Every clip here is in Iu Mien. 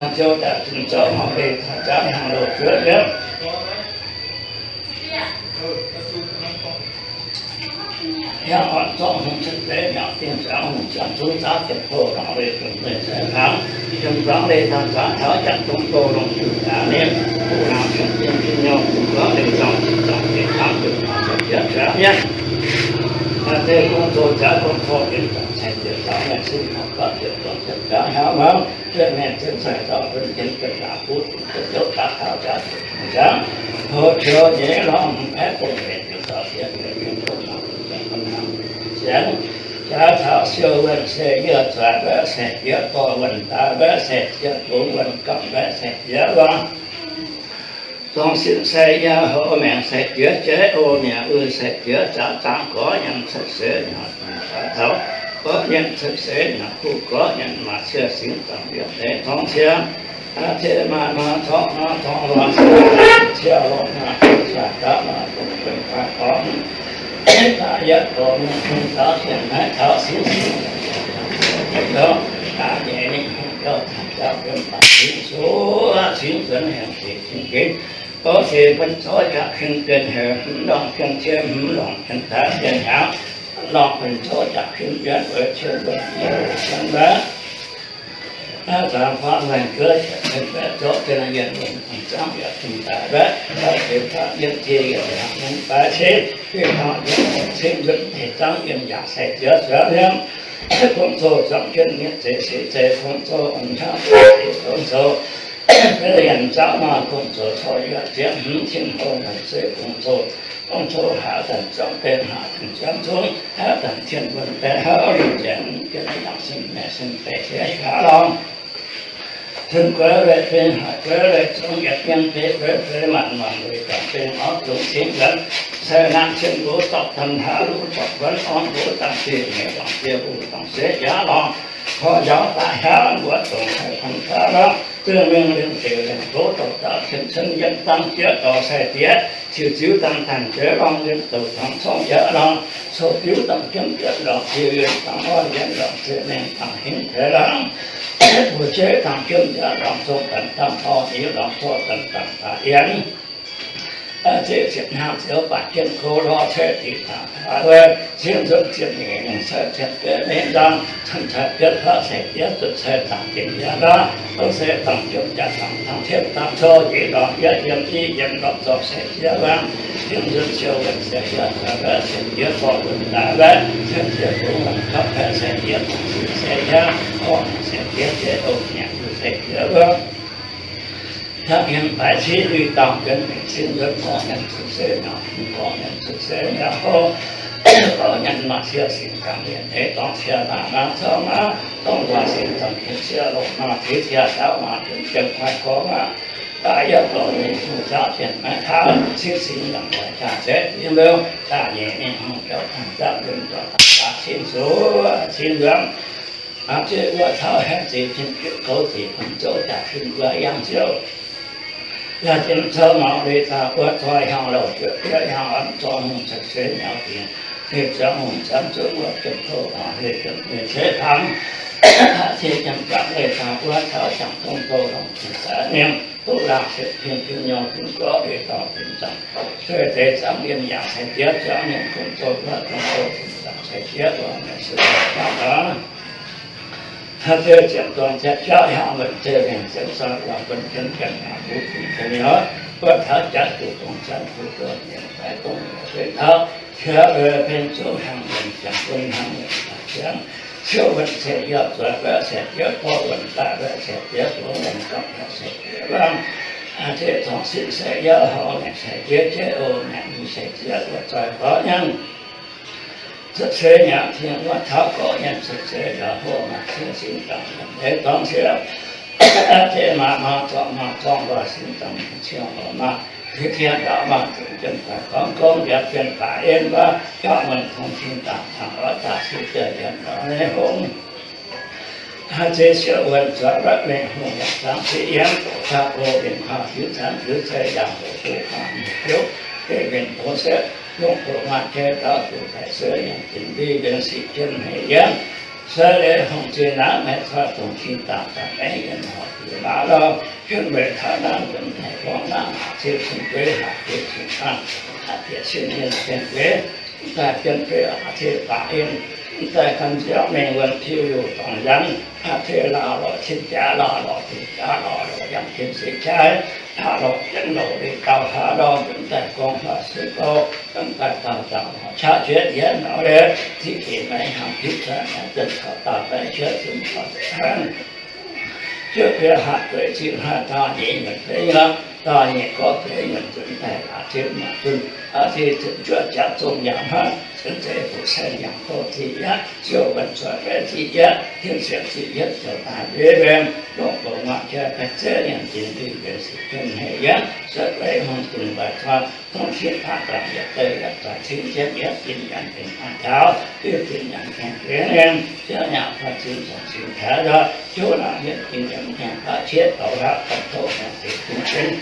Ziouv daaih zunh zouv mangc leih taux jaav hnyangx-louh zuov yiem. Hiaang orn zorqv hungh cen deix mi'aqv, dingh zuangx hungh ziangh zungv zaqv ziepc hlo longc leih dongh meih ceix hnaangx. Yiem zuangx leih daaih zaqv taux jangx dongh doz longc diuh jaax ninh, buv laangz cien-jien jin nyouh, buv gorngv leih zorngh zinh zorngh jiex hnaangx, yiem hnaangx zorqv jiex zuangx mienh. Deix gong zoh jaax gong corc yiem zuangx ceix jiex zuangx mienh, sin horpc gorngv jiex zorqv jiex zuangx hnyouv hnangv. Zuov mienh zien zaih zorqv bun jienv jienv laaix buv dingc duqv ziouv daaih taux jaax ziepc hnyangx. Hoz qiux nyeiz lorngh hmz paaiv dongh mbenc diuc dorh diex diex diex dongh laaix dongh ziangx dongh hnaangx sienx. Jaax taux siou wuonh se yie zueiz mbaeqv saih-diex, dorh wuonh daaih mbaeqv saih-diex, bungx wuonh gapv mbaeqv saih-diex lorngh. Dongh sin se yie houx maengc saih-diex, jeiv o mi'aqv, uix saih-diex, jaax zaangc gorx nyanc cuotv seix nyauc dongh jaax taux, gorx nyanc cuotv seix nyauc kuv, gorx nyanc maac cie singx zaangc yiem deix dorngx cie. Aa, cie maac maac corngh maac corngh lorz cie, cie lorz maac corngh, cie daav maac dongh dongh daaih gorngv. Daaih yietv dorh mienh hungh zaux zienh naaiv taux singx singx, daaih nyeic ninh hungh gauh taux jauv yiem baac cingx zuqc cingx nzuonx hengx sic cingx ginx. Gorngv sic bun zorqv jaax kuinx gengh heuc hmz lorngh jien cie hmz lorngh jien daaih jien hnyangx, lorngh bun zorqv jaax kuinx jien weic cie wuonh jien wuonh jien wuov. Naaiv zanc faatv laengh juov ziepc cin baeqv zorqv jien yienh wuonh zanc zaangv yaac cin daaih mbaeqv, daaih ceix faatv yiem jiex yienh yaac yiem baaix cin, fih hnangv yiem cin nzunc deix zaangv yiem yaac saih-diex zuangx yiem. Gong zoh zuangx jienv mienh zeix sic zeix gong zoh, ong hnangv zeix gong zoh. Beiv yienh zaangv maaih gong zoh corc yaac ziepc hmz cin hlo, se gong zoh. Gong zoh haaix zanc zuangv benx haaix zanc zuangv zungv, haaix zanc tien wuonh daaih haaix liuz ziangx jienv yangh sin maengh sin deix jiex hlaax lorngh. Cun gueix weic fei, haic gueix weic zong, yietc mienh beiv gueix fei, maanc maanc weic dorngc beiv orv dungx cingx nzuonx. Sai naamh cien mbuo dorh daaih hlaax, luv dorngc wuonv orv mbuo dangh diuh, nyeic dorngc dieh, luv dorngc seix jaax lorngh. Korv njaaux daaih hlaax mbuo dongh haih fun faav lorngh. Duqv mingh lingh deic lengh gouv, dorh daaih cien cen yiem dangh jiex dorh sai-diex, ziux ziux dangh dangh jiex lorngh, yiem douc dangh corngv jaax lorngh, cou biuv dangh jiemv jiex lorngh, ziux yienh dangh orv yienh lorngh, ziux mengh dangh hingv jiex lorngh, buoz jeiv dangh jiemv jaax lorngh, cou danc dangh dorh nyic lorngh, cou danc dangh daaih yienh. Ziepc ziepc hnaangx zioux baac jienv kouv lorh ceix diqc dangh daaih wuov, cingx nzuonx ziepc nyeic lengh sai ziepc betv mengh nzangh, cun cai bietv faatv sai-diex zuotc cai dangh dingc yaac lorngh, tov se dangh jiemv jaax dangh dangh tiemv dangh cou nyic lorngh, yienh yiem i yiem lorngh zorqv sai-diex wuov. Cingx nzuonx siou wuonh sai-diex daaih wuov, sai-diex dorh wuonh daaih wuov, sai-diex bungx wuonh gapv baeqv sai-diex, dongh sin sai-diex, orv sai-diex, jeiv o mi'aqv sai-diex wuov. Hnangv yiem baaix cin lui dauh juonc mingh cin nzuonx gorngv nyanc cuotv seix nyauc, gorngv nyanc cuotv seix nyauc hlo, gorngv nyanc maac cie singx zaangc yienh eix dorngx cie maac maac corngh aqv, dorngx waac singx zaangc jiex cie longc maac ziex cie dauh maac juonc jiem kuaaiv gorngv aqv. Daaih yaac longc mingh hungh zaux zienh maiv taux, cingx singx yangh waaic jaax zeix diex mbiouh, daaih nyeic mingh hungh jauv dangh zaangv yiem nzuonx daaih cingx zuqc cingx nzuonx. Aa, zieqv wuov taux haeqv ziqc jien bieqc goux ziqc bun zouv jaax kuinx wuov yangh ziouv. Yaac jiem cou maux leih daaih wuov zoi hiaangx louh zuoqv bieqc hiaangx orn zorqv hungh cuotv seix nyauv dingc, fih zuangx hungh ziangv zungv wuov jiem kouv maux leih jiem nyeic ceix fangx. Aa, zieqv jiem jangv leih daaih wuov taux jangx dongh doz longc jiem daaih mingh, duqv laangh siepv pin jun nyouh jun gorqv leih dorh jiem zaangc, zueiz deix zaangv yiem yaac ceix diev zuangv mienh gong zoh wuov dongh doz jiem zaangc ceix diev lorqc, mienh se hnangv nor. Haaix deix ziepc dorngh ziepc jauv hiaangx wuonh zeiv mengh ziepc sortv lorh bun jienv jienv haaix buv dingc jienv nyouv, buov taux jaax zuqc dongh zanc zuqc doz mienh faix dongh mienh feix taux, qiex eix pen zuqc hnaangx wuonh jangx bun hnaangx wuonh daaih ziangx. Siou wuonh ceix yaac zueiz mbaeqv ceix diev, dorh wuonh daaih mbaeqv ceix diev, bungx wuonh gapv mbaeqv ceix diev lorngh. Aa, deix zorngh sin se yaac horc mengh ceix diev, jeiv o mengh ceix diev, wuov zoih gorqv nyanc cuotv seix nyauc, tien wuov taux gorqv nyanc cuotv seix nyauc, hlo maac cie singx zaangc yiem deix dorngx cie. Aa, deix maac maac zorngh maac zorngh lorh singx zaangc yiem cie lorh maac, deix tien gauh maac zunc jien daaih gorngv gong, yietc jien daaih en wuov, gauh muonc tong cing daaih cangx orv daaih siou jiex yiem lorh nyei hngongx. Aa, zeix siou wuonh zuoqc wuov mengh hungh yaac zaangc sic yiem, doqc daaih o mienh kuaang ziux zanc ziux zei yaac hoqc duqv kuaang mienh ziouv, deix mienh doz setv, longc doqc maanc jei daaih zuqc daaih se yaac ginc ndie yiem sic jien haic yiem. Sueih leiz hongh zuiz naaiv, maaih coiv dongh cing daaih daaih maiv yienh horpc zuqc naaiv lorh. Jienv weic taux naaiv nzuonx daaih gorngv naaiv, ziouc cing gueix haic, gueix cing hnangv, haic bieqc sin yienh cing gueix. Mv daaih jienv gueix haic, ziouc baac yienh. Mv daaih gan nziouv mengh wuonh tiuv yuh dorngx nzangv, haic ziouc laauh lorz cing jaax, laauh lorz cing jaax, laauh lorz yangh jiex seix jaaix, laauh lorz jienv louc leiz dauh hlaax ndorm, mv daaih gorngv haaix suiv gouv, mv daaih dauh dauh qaqv jueiv yienv nor, ziqv deix maiv hnyangx, diqv cuotv maiv zunh caux dauh maiv jueiv zunh caux hnangv. Jueiv bieqc haic gueix cing hnangv, dauh nyeic nyuoqc gueix nyuoqc, dauh nyeic gorx gueix nyuoqc nzuonx daaih, aa, ziouc mangc zunh, aa, ziouc zuqc juov jaax zong yaac hnangv, zunc zeiz fuqv saeng yaac gorx ziqc yietv, siou wuonh zuoqc maiv ziqc yietv, tin sienx ziqc yietv zoux daaih mbienv mbienv, longc mbuo muangx jaax daaih zeiv nyanc dinc diuh njiec sic jienv haic yietv, sueih leiz hungh zunc mbaaix coiv, tongv cin daaih zaangc yietc deix yietc daaih cin jienv yietv, zinh nyanc dinc daaih taux, diuh zinh nyanc gaengh jiex mienh, jiex nyanc fai cin zaangc cin taux nzoih, juv naaiv yietv zinh nyanc gaengh baav qiex douz hlaax, ganh tov gaengh zeix cin jienv,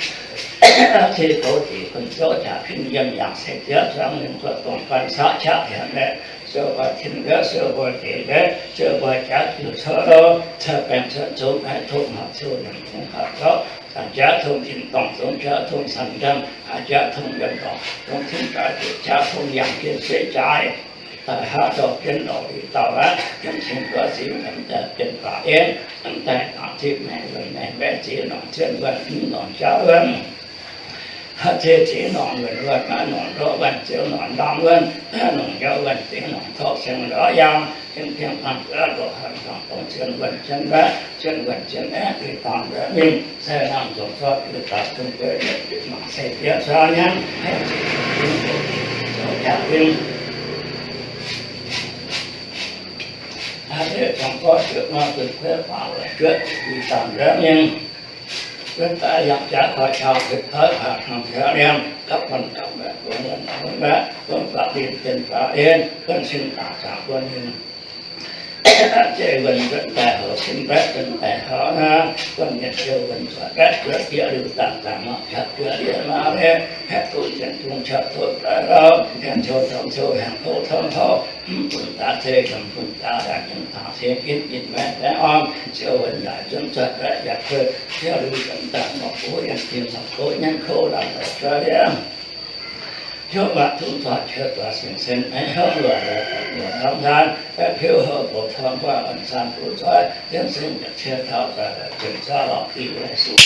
cin goux ziqc bun zouv jaax fingx yiem yangh seix diev zuangx yiem guoqv dongh faan saqv qaqv hienx mbaeqc, siou mbuo cin nziouv, siou mbuo deix nziouv, siou mbuo jaax jiuc cuotv lov, cuotv baengc cuotv zungv maiv tongx horpc ziouc yaac tongx horpc zouv, zaangc jaax tongx tin-dorngh, zongx jaax tongx canh njang, haaix jaax tongx yiem dorngx, dongh cin daaih ziouc jaax tongx yangh jiex seix jaaix. Daaih haaix dauh jienv lorz liuz dauh aqv, jienv cing guoqv zingx yaac mv daaih bienh baac yienv, mv daaih dangc zinh maengx wuonh maengx mbaeqv ziex norm zien wuonh, mv norm jaav wuonh. Haaix zeiz ziex norm wuonh wuonh, maiv norm ndortv wuonh, ziouc norm ndaam wuonh, norm jauv wuonh, ziex norm torqv siang ndortv yaang, jienv jienv dangh guoqv loz-hnoi dangh dongh zien wuonh zien mbaeqv, zien wuonh zien aeqv, liuz dangh mbaeqv mingh, sai hnangv nzongc zorqv liuz daaih zungv gueix yietv mangc seix diev cuotv nyei, haih ziqc zinh zoux jaax win. Haaix zeiz zungv gorngv ziouc nor, zungv gueix faaux weic juotv liuz dangh mbaeqv mingh. Wuov daaih yangh jaax koi qauh, kuinx tov faaux hnangv jaax liemh, gapv buonc gapv mbaeqc, buonc wuonh buonc mbaeqv, buonc faaux linh, buonc faaux en, buonc cin daaih zaangc buonc mingh. Zeiv wuonh nzuonx daaih houx, cin mbaeqv nzuonx daaih houx aqv. Buonc mienh siou wuonh zuoqc mbaeqv juov jieqv liuz daaih, daaih mangc jaax juov jieqv maaz mbaeqv, haeqv duqv zien zungv qaqv tov daaih lauh, haeqv ciou torngv ciou, haeqv tov torngv tov, mv bun daaih zeiv, mv bun daaih yaac nyungc daaih cin ginv ginv maiv baengh orn, siou wuonh yaac nzuonx zuoqc mbaeqv yaac kueih, jieqv liuz nzuonx daaih mangc buov yienh jiex mangc buov nyanv kouv laanh daaih juov liemh. Hnyouv maaih tungv zoih, qiex zoih, seng sen maiv hnyouv luoqc, luoqc ndorm nzaan, baeqv piuv houv box torngv guaav, an zaan buv zoih, jienv seng yietc cie taux zoih, zunc zaux lorqc diuh weic suv,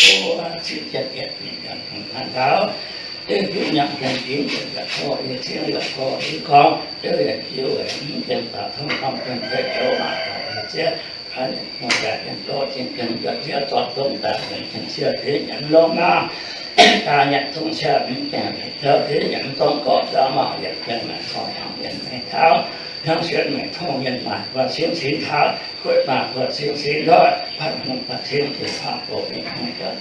cin jienv yietc binc yietc kungx gan taux. Deic-bung nyanc jienv jingv yietc yietc gorx, yietc cingv yietc gorx, yietc gorngv, deic-bung yietc jiuv weic mv jienv daaih tongv norm jienv deix joux maaih daaih deix zieqv, Aa, mv daaih yiem lorz zingh jienv nzuonx zieqv zorqv dongh daaih nzuonx jienv cie deix nyanc lorz maah. Daaih nyanc tong cie mv gaengh zoux deix nyanc dongh gorqv zaux maah, yietc jienv maaih corc hnyangx mienh mengh taux, hnyangx sienx mengh tongv mienh maaih buonv cingv cingv taux, gueiv maaih buonv cingv cingv nzoih, fatv hungh fatv cingv jiex faam-boqc mingh hungh jauv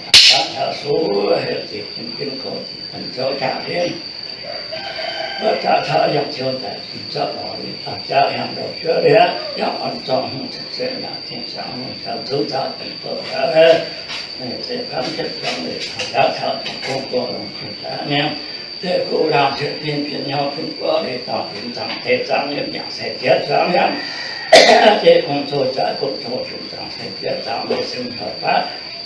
taux suv heuc ziqc jienv ginv goux ziqc jienv zoux jaax jienv. Wuov jaax taux yangh ziouc daaih zorqv lorz liuz daaih jaax yangh ndoqc juov liuz, yangh orn zorqv hungh cien se yaac cien siangx hungh caux zungv zaux deix doqc daaih, zeiv famv jienv zuangx liuz taux jaax taux dongh gong gox longc jiex daaih mienh, zeiv kuv laangh cien pin pin hnyouv pin guoqv liuz daaih fingx zaangc deix zaangc yiem yangh se jiex zuangx yangh, zeiv gong zoh jaax gong zoh fingx zaangc se jiex zaangc liuz sing taux baav,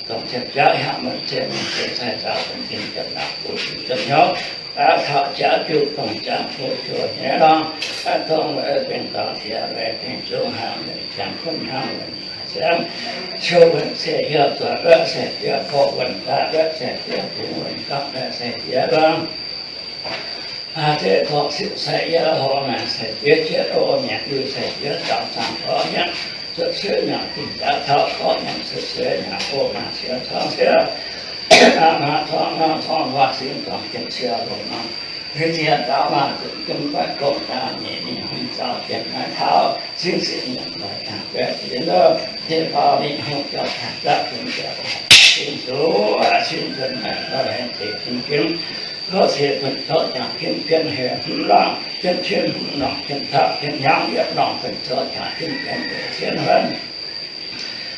dongh cien jaax yangh mienh cien mienh cien sai zaux dongh fingx jienv laangh buo fingx jienv hnyouv, Aa, taux jaax juqv dongh jaax fu juoh nyei lorngh, aa, dongh weic bengh dorngx tiex weic bengh zungv haic mienh jangx kuv hnangv mienh haic siangv. Siou wuonh se yie zuoqc mbaeqv se diev, gorx wuonh mbaeqv se diev, bungx wuonh mbaeqv se diev lorngh. Aa, deix zorqv siqv se yie, horngh naaic se diev, jieqv o mi'aqv, lui se diev, zaux zaangc gorx nyanc, cuotv suev nyanc dingh jaax taux gorx nyanc, cuotv suev nyanc o naaic siex corngv siev. Aa, maaih corngv norm corngv waac singx zuangx jienv cie longc norm, cie zaux maaih zuqc jienv guaix gong daaih nyeic mingh hungh zaux jienv naaiv taux, cingv singx nyanc lorz jangx guaix ziex lorh, deix faaux mingh hungh jauv jangx jauv jienv jauv cingv zuqc cingv nzuonx naaic lorh hengx deix cingv jienv, lorh ciex bun tov jangx jienv jienv heuc hmz lorngh, jienv cien hmz norm, jienv taux jienv hnyangx yietc norm bun tov jangx jienv jienv deix cien huonv.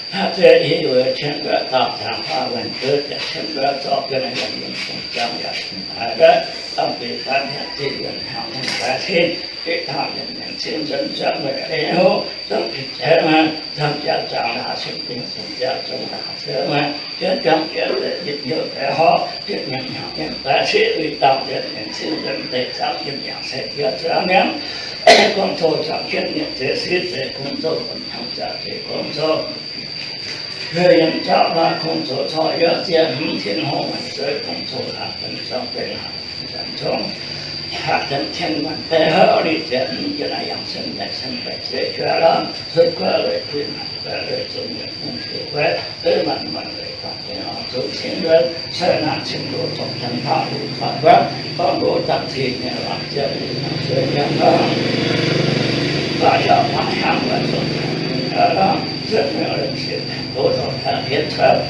Haaix deix i weic qiemx wuov dauh zaangc faah wuonh gux, ziepc qiemx wuov zorqv jienv naaiv yiem yiem fungx ziangh yaac fungx haiz wuov, dangh bieqc faanv hietv ziqc yuonh hnyangx hnyangx daaih cin, bieqc dauh mienh mienh cin nzuonx ziangh weic ei hnyouv zungv bieqc deix maah, ziangh jaax zaangc laaix cin bingx fungx jaax zungv laaix feix maah, jienv juangc jienv deix yitv hnyouv deix horv, bieqc mienh hnyangx mienh daaih cin, uix dauh mienh mienh cin nzuonx deix zangv yiem yangh sai jiex zuangx mi'aqv. Gong-zoh zuangx jienv mienh zeix siqv zeix gong-zoh, gong-zoh jaax zeix gong-zoh. Yiem zauv maaih gong-zoh corc yiem ziec hmz Tin-Hungh maanc zueiz gong-zoh haaix deix zuangx deix haaix deix zungv, haaix deix tien maanc deix houv liz ziec hmz jiex naaiv yangh sen daic sen daic zeix juov lamh, zuov guoqv weic kuinx maanc guoqv weic zunc yietc hmz jiex guoqv, zuov maanc maanc weic dorngc deix horngc zunc cingv nzuonx, sai naanc cingv nduov zorc janx taux luv taux guaatv, gorngv nduov dangh cih nyei laangz ziepc luv nangc zueiz nyei hnangv. Baac yaac maaih hnangv wuov zungv zuqc mingh lengc sieqv ndoqv dorh taux yietv cuotv,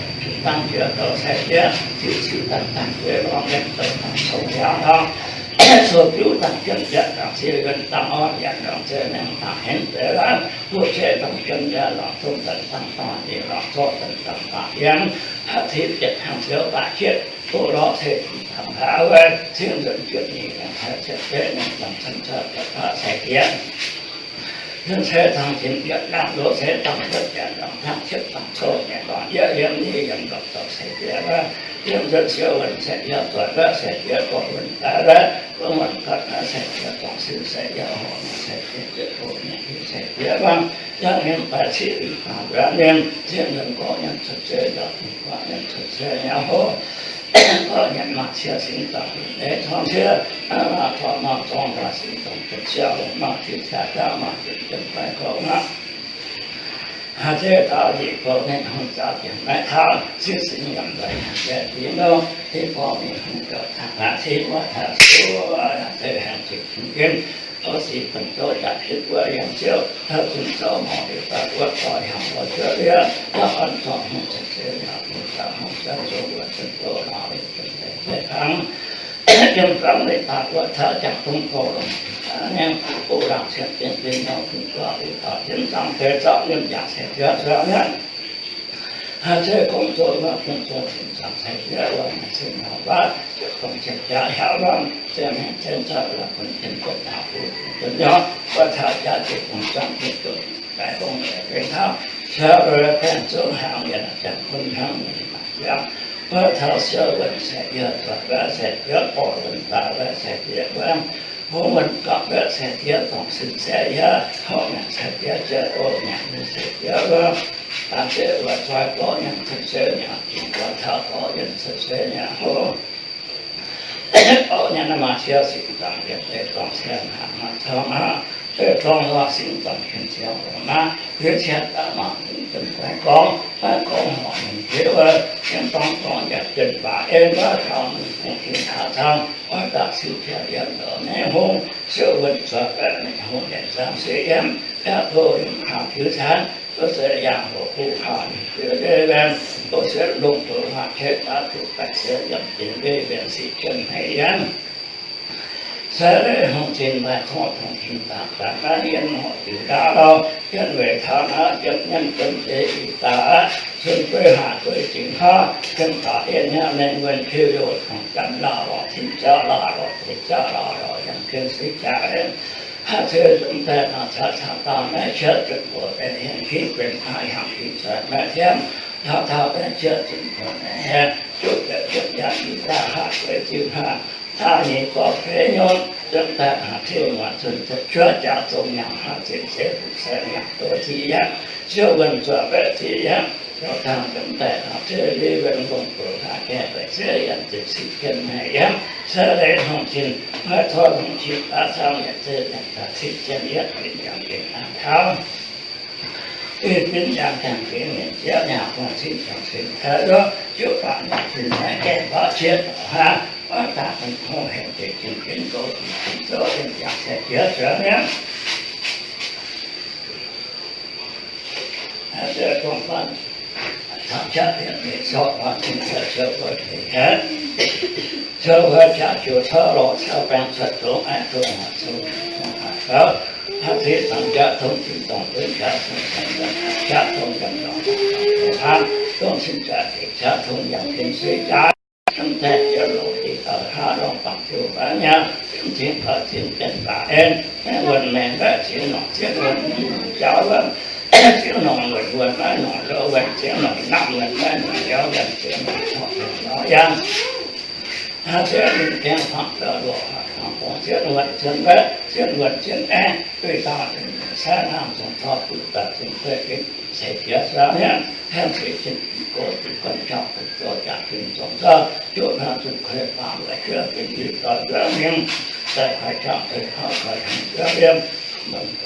dangh jiex douc sai jiex, ziqc ziqc dangh dangh jiex lorngh mengh douc dangh cong jaax hnangv. Soux biuv dangh jienv jiex dangh ziex yuonh dangh orn yaac lorngh ziex mengh dangh henv deix lamh, buov jeiv dangh jienv jiex lorngh zong daaih dangh dangh yie lorngh zorqv daaih dangh dangh yiem, haaix ziqc ziepc hnyangx ziouc baac jienv, buov lorqc ceix dangh hlaax wuov, cingv nzuonx juotc nyeic lengh taaix ziepc betv mengh dangh cen cauv daaih taux sai jiex. Yiem se dangh jiex yietc dangh, loz se dangh yietc dangh, dangh cietv dangh coh nyei lorngh yietv yiem nyei yiem lorqc dorh sai jiex wuov, yiem nzuonx siou wuonh sai jiex zueiz wuov, sai jiex gorx wuonh daaih wuov, gorngv wuonh gapv naaiv sai jiex dorngc sin sai jiex horc nyei sai jiex jiex gox nyei sai jiex wuov, yangh mienh daaih ciqv dangh wuov mienh, cingv nzuonx gorqv mienh cuotv seix yaac dingc guaav mienh cuotv seix nyei hov. Gorqv mienh maaih cie singx dangh, deix torngv cie, maaih torngv maaih zorng maaih singx dangh, deix cie longc maaih cie cie jaav maaih jiem jiem guaix gorngv aqv. Haaix zeiz daaux njiec goux ninh hungh zaux jiex maiv taux, ciev singx yaac maiv nyanc mbaeqc dingc nor, Tin-Borngz Mienh hungh gauh taux naaiv cingv wuov taux suov, haaix zeiz haih zuqc jiex jienv, oix sic bun zouv jaax jienv wuov yiem ziouv, taux zunh zouv morc liuz daaih wuov dorh hnyangx wuov zuov liev, yaac an zorqv hungh zaux seix yaac bun zaux hungh zaux nzunc wuov zunh doz lorz liuz zunh deix deix kangv. Yiem zangv leiz daaih wuov taux jangx dongh gorx longc nyei, buv laangc cien dien dien nor bun guaax liuz taux jienv zangv deix zorqv yiem jaax sai jiex zuangx mi'aqv. Haaix zeiz gong-zoh wuov, gong-zoh cingx zuangx sai jiex wuov, maaih cien hnyouv wuov, ziepc gong cien jaax hiaauv lorngh, zien hengx zien zoih wuov, bun jienv buonc naaic buv bun nyorqc, wuov taux jaax ziepc gong zuangx bun doqc daaih gong yaac gengh taux, siou wuov gaengh zouv hnaangx yaac jangx bun hnaangx mienh mangc ziangh, wuov taux siou wuonh sai jiex zuangx wuov sai jiex gorx wuonh daaih wuov sai jiex wuov, hungh wuonh gapv wuov sai jiex dorngc sin sai jiex, horqc nyanc sai jiex jiex oc nyanc nyei sai jiex wuov, daaih zeiv wuov zoi gorqv nyanc cuotv seix nyanc, dingc wuov taux gorqv nyanc cuotv seix nyanc hov. Gorqv nyanc naaiv maaih siou singx dangh yietc deix dorngc siou hnaangx maaih torngv aqv. Deix dorngx lorh singx dangh jien siou longc aqv. Jiex cie daaih mangc mingh deix guaix gorngv, maiv gorngv horc mingh jiex wuov, yiem dorngx gorngv yaac jien baac en wuov, taux mingh bung tin taux cang, oix daaih siou jiex yiem lorqc nyei hungh, siou wuonh zuoqc baeqv mingh hungh yietc nzangc siou yiem, yaac doz yiem haangh tiux caan, duqv zeiz yangh hoc kuv haangh mingh jiex ndeic mbienv, doz sienv lungh doz haangh qiex daaih duqv baeqc siou yiem jiex ndeic mbienv sic jienv hmeiv yiem. Se leiz hungh zinh maaih corc tongx tin dangx daaih naaiv yiem horqc diuc ndau, yiem weic taux naaiv yiem nyanc jiem deix ih daaih aqv, cun guei haah guei zingx haav, yiem daaih yiem hnyouv mengh wuonh piu youh tongx janx laauh lorqc, tin jauv laauh lorqc, deix jauv laauh lorqc, yangh gengh seix jaax. Haaix zeiz nzunc daaih nor caux caux dauh maiv qiex zuqc mbuoqc deix hengx fingx benx haaix hnyangx fingx cuotv maiv tiemv, taux taux maiv qiex zuqc mbuoqc deix hengx, juqv deix juqv njaaux ih daaih haah gueix ziux hnaangx, taux nyei gorx feix nyunc, nzunc daaih haaix zeiz muonc zunh cuotv jaax zong nyaangc haaix zeiz zeiv fuqv sai nyaangc doz ziqc yiemv, siou wuonh zuoqc mbaeqc ziqc yiemv, zoux dangh nzunc daaih haaix zeiz liz wuonh longc doz haaix gaengh daaih zeiv yaac zeiv siqv jienv hmeiv yiem, se leiz hungh zinh, maiv corc hungh zinh daaih cang yaac zeiv yaac daaih siqv jienv yietv binc yangh gengh hnangv taux. Ih binc yangh gaengh gengh mienh jiex nyaah hungh zinh yaac zinh taux lorqc, jiuv baac nyaah zinh naaiv gaengh mborqv jiex daaih hnangv, maiv daaih bun hungh hemx deix jiex jienv nqox zinh zinh zouv yiem yangh sai jiex zuangx mi'aqv. Dongh faanh caux jaav dien mienh sortv faanh cing cuotv siou wuov deix aeqv, siou wuov jaav jiuc cuotv lorqc, siou baeng cuotv dongh aeqv, dongh haaix, dongh haaix, dongh haaix gauh. Haav zeiz cangx jaav tong tin-dorngh, zunv jaav tong tin-dorngh, jaav tong tin-dorngh, dongh cin jaav deic jaav tong yangh tin suiv jaav, zunv daaih jiex longc deix dauh haav lorngh bangc ziouc fai nyei, zunv zingx fai zingx benx baac en, wuonh maengc mbaeqv ziex norqc ziex wuonh, jauv wuonh ziex norqc, wuonh wuonh maiv norqc, loz wuonh ziex norqc, namv wuonh maiv norqc, yauv wuonh ziex norqc, norqc wuonh yauv yangh. Haav zeiz ninh gaengh fangx daaih loz, fangx bungx ziex wuonh ziex mbaeqv, ziex wuonh ziex aengx, duqv dauh sai naamh zungv taux duqv daaih zunv kuei ginv seix jiex zuangx hnyangx, hengx seix jiex gox zuqc guanh jauv, zoux jaax fim zungv zorqv, juqv hnangv zunv kuei faam weic juov fim yietc doic nzuonx mingh, daaih kuaaiv jauv deix kaux kuaaiv hnyangx juov yiem, bungx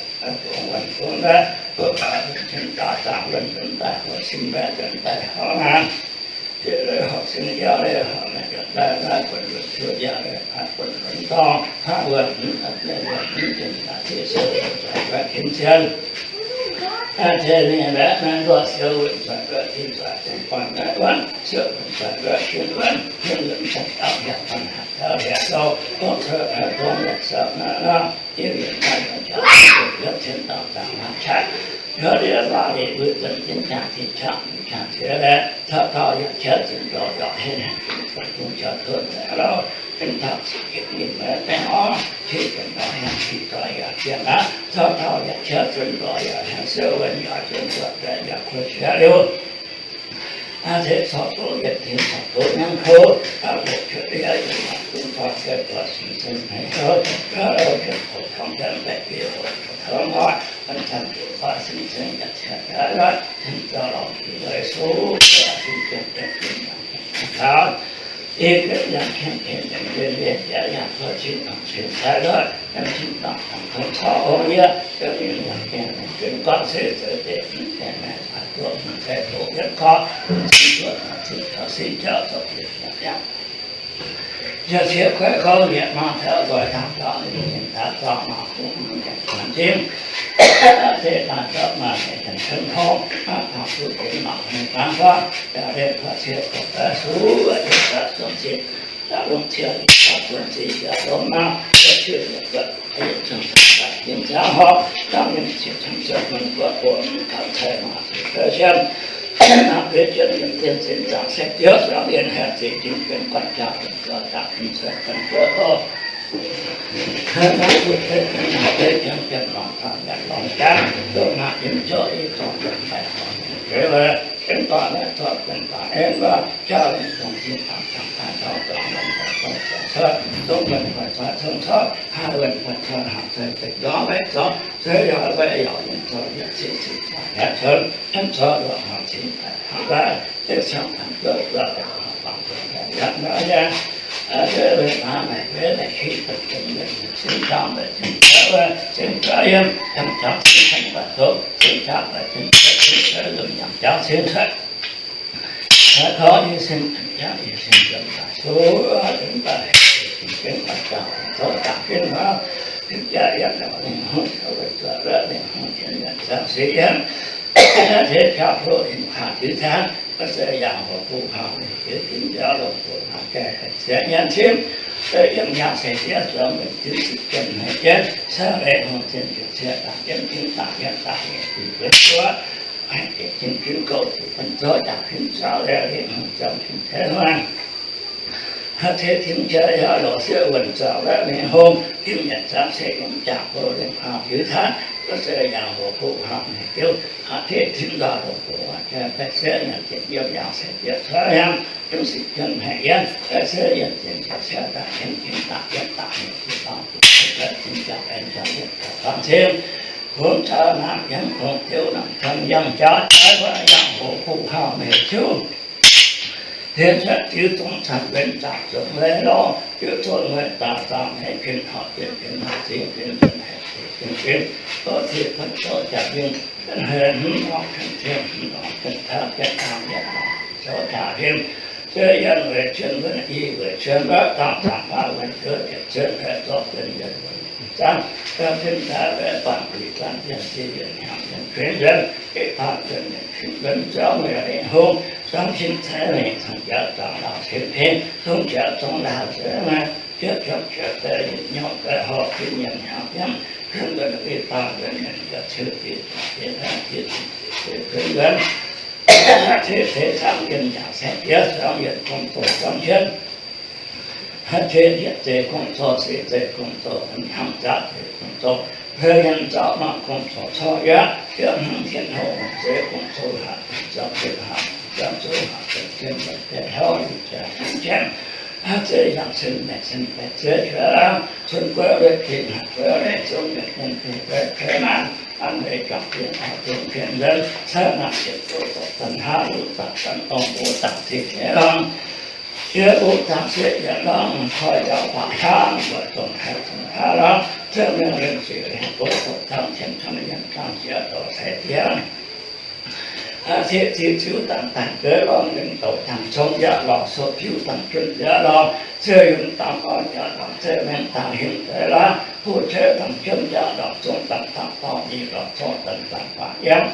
wuonh bungx mbaeqv, bungx cien daaih zaangc wuonh nzuonx daaih horc sin mbaeqv nzuonx daaih horc hnangv. Jiex leiz horc sin, yaac leiz horc maengc nzuonx daaih naaiv buonc wuonh juov, yaac leiz naaiv buonc wuonh dorngh, hnangv wuonh mv, leiz wuonh mv, jiex daaih jiex siou wuonh zuqc guaix tin cien. Aa, tengx ninh mbaeqv naaiv nduov siou wuonh zuqc guaix tin zuqc dengx guanh naaiv wuonh, siou wuonh zuqc guaix tin wuonh, hmien wuonh cien dauh hiaangx guanh haaix dauh hiaangx sou, gorngv cuotv haaix dongh yaac sou naaiv nor, yie mienh daaih yaac jaax, yie cien dauh zaangc maaih qaqv, yie liev laaih liuz mbuo zuonx zinh jaax zinh qaqv mingh jaax ziex laeh, taux taux yaac qiex zinh zoux yaac henv henv zinh zoux bung jauv tov nzengc louh, henv taux zinh gengh ninh maiv baengh orv, qiex zinh zoux henv zinh zoux yaac zienh aqv, taux taux yaac qiex zinh zoux yaac henv siou wuonh yaac zinh zoux daaih yaac kuo qiex liuz. Aa, se corc doqv yietc dingc corc doqv nyangv kouv, aa, hoqc cuotv yaac yietc nyangv zinh zoux daaih buatc sin sen hmei kouv, aa, hoqc cuotv hoqc torngv daaih mbaeqc bieqc hoqc cuotv taux mv hoic, an zanc bieqc hoic sin sen yaac cietv daaih, tin zoux lorngc jiex weic suv, sin jienv daaih fin yangh taux, i jienv yangh qiemx qiemx yangh wien wien jienv yangh buo cin nongc cin daaih lorqc, yangh cin nongc nongc kouv corc hngongx yie, yangh mingh yangh gengh mingh gunv gorngv se zeix deix mv gaengh maengc caux duqv mv gaengh doqc yietv korv, cin duqv cin taux sin jauv zoux bieqc yangh yangh. Yie cie kuaaiv gorngv yietc maah taux nzoih tangx dorngx, ninh ninh taux dorngx maah kungx mv gaengh kuanx zingh. Se daaih zorqv maaih mienh janx cun tong, aa, taux duqv ginx mangc mingh dangv gorngv, yaac lenh kuaaiv cie gorqv daaih suv, yaac daaih zungv zinh, daaih longc cie gorqv zungv zinh yaac longc nangh, yaac cie yaac zorqv yaac zungv daaih ginx ziangh horpc, dangv yiem ziex cin ziepc mungz buatc mbuo mv kaux cai maah zuqc daaih siemv. Naaiv deix jienv yiem zinh zinh zaangc se diex zuangx yiem haaix zeix jiex jienv guanh jaa yiem zuangx daaih yiem cai guanh zuangx oc. Naaiv mbuo deix jienv naaiv deix jienv jienv longc taux nyanc longc jangv, duqv maaih yiem jorqv i zorqv yiem baeqc horc yiem zueiz wuov, yiem dorngx naaiv zorqv benx baac en wuov, jauv yiem dongh zinh dangx cangx daaih taux dorngx wuonh buatc cong cong cuotv, zungv wuonh buatc cong cong cuotv, haih wuonh buatc cong haih cai zeiz ndorm maiv zorqv, se yaac maiv yaac yiem zorqv yietc cin cin cai yaac cun, hnamv zorqv lorqc haaix cin daaih hnangv daaih, se cangx taux duqv zorqv lorqc haaix bangc zuqc daaih yaac nor nyei. Aa, se weic naaiv maaih beiv maaih qiv dongh zinh mienh cin jangv daaih cin cuotv wuov, cin cuotv yiem, yangh jangv cin cin daaih doqc, cin jangv daaih cin cuotv, cin cuotv yiem yangh jangv cin cuotv. Aa, tov yie sin jangv yie sin yiem daaih suv, yiem daaih, yie sin jangv daaih jangv, tov jangv jienv nor, yiem jaax yiem nor, ninh hungh caux weic zuoqc wuov, ninh hungh jienv yaac jangv se yiem, se jauv hlo ninh kaav jienv cangv, se yangh hoc kuv hauh ninh jienv jienv jauv longc zuqc haaix gaengh gaengh sienx nyei cin, se yiem yangh se yiem zuangx mingh jienv ziqc jienv haic jienv, se leiz hungh zinh jienv cie daaih jienv jienv daaih jienv daaih jienv jienv zuov, jiex jin jienv gouv ziqc jienv zuov jaax jienv zaux leiz hungh ziangh jienv ceix huaang. Haaix deix tim jaax yaac lorz sieqv wuonh zaux wuov mingh hungh, tim yietc zaux se yiem jaax bou lingh kuaang jiu taanv, wuov se yangh hoc kuv hauh mingh diuv. Haaix deix tim nzauh longc doqc waac jaax baeqc sieqv nyanc ziepc yiem yangh se bieqc cuotv yangh, yiem sic jienv haic yiem, baeqc sieqv yiem ziepc ziepc sieqv daaih yiem jienv daaih yiem daaih yiem jienv daaih tim jaax aengx jaax yiem daaih faam cing. Kungx caux naamh yiem kungx diuv naamh cien yangh jaax jaaix wuov yangh hoc kuv hauh mingh diuv. Tien cuotv diuv zungv caux mbenc zaangc zunc leiz lorh, diuv zunc leiz daaih zaangc haic jiex taux jiex jiex haic zingx jiex jiex haic jiex jiex jiex, tov zieqc kuotv zoux jaax mingh, jienv haic hmz lorngc jienv cien hmz lorngc jienv taux jienv dangh yietc lorngc zoux jaax mingh. Ziex yiem weic cien wuonv, i weic cien wuov, dangh zaangc faah wuonh zuov ziepc cien haic zorqv jienv yietc wuonh zanv, gauh jienv daaih leiz bangc wuic zanv jienv ziex yietc hnyangx jienv jueiv nzuonx, deic-bung jienv yietc cin nzuonx, ziouv mueic lingh hungh, zuangx cin ceix mingh caux jaax zaangc lauh cin pin, zungv jaax zungv lauh cin maah, jiex juangc jiex deix yietc nyungc deix horpc jienv yietc hnyangx jienv, Kuinx nzuonx, ei dauh nzuonx, mienh yaac ciouv diex, diex hnangv diex, diex kuinx nzuonx, ciouv diex camv yienh yaac saeng diex, camv yienh gong-zoh camv jienv, ciouv diex zeiz gong-zoh, seix zeiz gong-zoh, hnamv jaav zeiz gong-zoh, hmei yienh zaux mangc gong-zoh corc yaac, yiem hnangv tien houh zeiz gong-zoh haac, zaux zeiz haac, zaux zoh haac, zeiz jienv daaih hlauv liuz jaax jienv, zeiz yangh cen baeqc cen baeqc zeiv juov, cun gueiv leiz dingc haac gueiv leiz zouv mienh mienh dingc gueiv gueiv naaiv, an leiz juangc dingc oix dongh pien nzuonx, caeqv naaic yietc zuqc zorqv zanc hnangv luv zanc zanc dongh mbuo dangc zingh nyei lorngx. Yie mbuo dangc sieqv yietc lorngx, koi yaauz baac hnangv, mbuo dongh taaih dongh hnangv lorngx, zengv mingh lengh zuqc liuz, mbuo dongh dangc qiemx camv yienh dangc jiex dorh sai diex. Cieqv ziqc ziux dangc daaih deix lorngh, lengc douc dangc cong yaac lorz, sou fiuv dangc junh yaac lorz, ziouc yungz dangc orn yaac lorz, zengv mingh dangc hingh deix lorngh, buv ceuv dangc jienv yaac lorz, zong dangc dangc dorngh nyic lorz, zorqv dangc dangc baac yiem,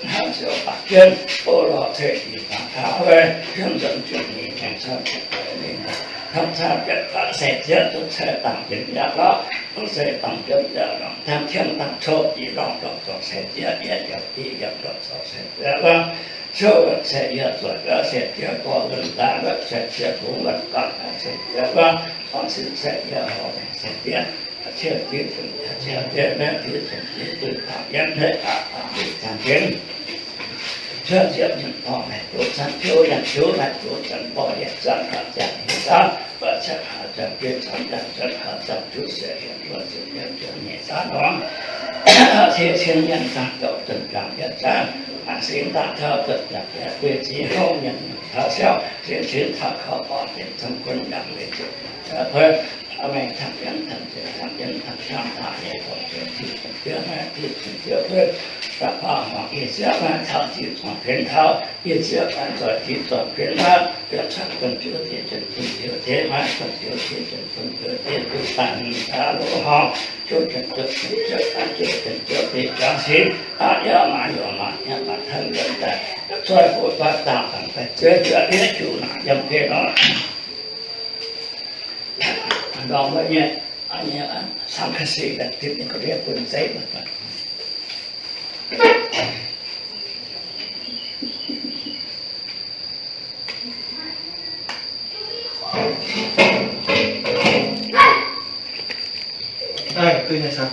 hnangv ziouc baac jienv, o lorz ceix nyic dangc taux wuov, jienv nzuonx juqc nyic maengx cau jienv deix mingh, hnamv cau jienv daaih sai diex, zungv ceix dangc jienv yaac lorz, mv ceix dangc jienv yaac lorz, dangc jienv dangc cong nyic lorz, lorz zorqv sai diex, yietc yaac diqc yaac lorz zorqv sai diex lorz. Ciouv wuonc sai yie, zuoqc wuonc sai diex, gorx wuonc daaih wuonc sai diex, kungx wuonc gorx daaih sai diex wuov, orn sin sai yie, horc maengx sai diex, ciev diex, ciev diex, maiv diex, ciev diex, duqv taux yiem hneiv aqc, aqc duqv cang jienv. Ciouv ziepc nyeic dorngx, maiv duqv cang ciouv, yangh ciouv maiv duqv cang borqc, yietc zanc horpc ziangx nyei zanc, buatc ciangv haaix zanc jueiv camv, yangh zanc haaix zanc juv sieqv, yiem buatc ziepc yiem juov nyeic zanc lorngx. Ciev cien yienh zanc, douc zanc juangc yienh zanc, singx daaih taux zanc juangc yaac guei ziex houv mienh taux siauv, ciev cien taux kaux borqc deix cong guon yaac leiz ziepc nyeic kuv, maengx tangx yiem tangx ziepc tangx yiem tangx camv taux nyei dorngx jueiv tiqv zanc juov maiv tiqv zanc juov gueiv, da'faanh horngc yie ziepc maiv taux tiqv zanc juonx taux, yie ziepc maiv zoih tiqv zanc juonx maiv, yiem caqv guon juov deix juonx bun ziouv deix maiv guon ziouv deix juonx bun ziouv deix juv daaih hmz daaih loz horngh, juov juonx juov juonx juov daaih juov juonx juov deix juangc sin, aqv yaac maaiz yaac maaiz yaac maaiz hnangv nzuonx daaih, zoih buo doix dangh dangh daaih zuov juov liev juqc naaic yiem geh nor. Ndorm wuov nyei, nyei, sang ka se daaih dipc nyei ga'ndiev bun zeiv. Aa, duqv nyei, sang.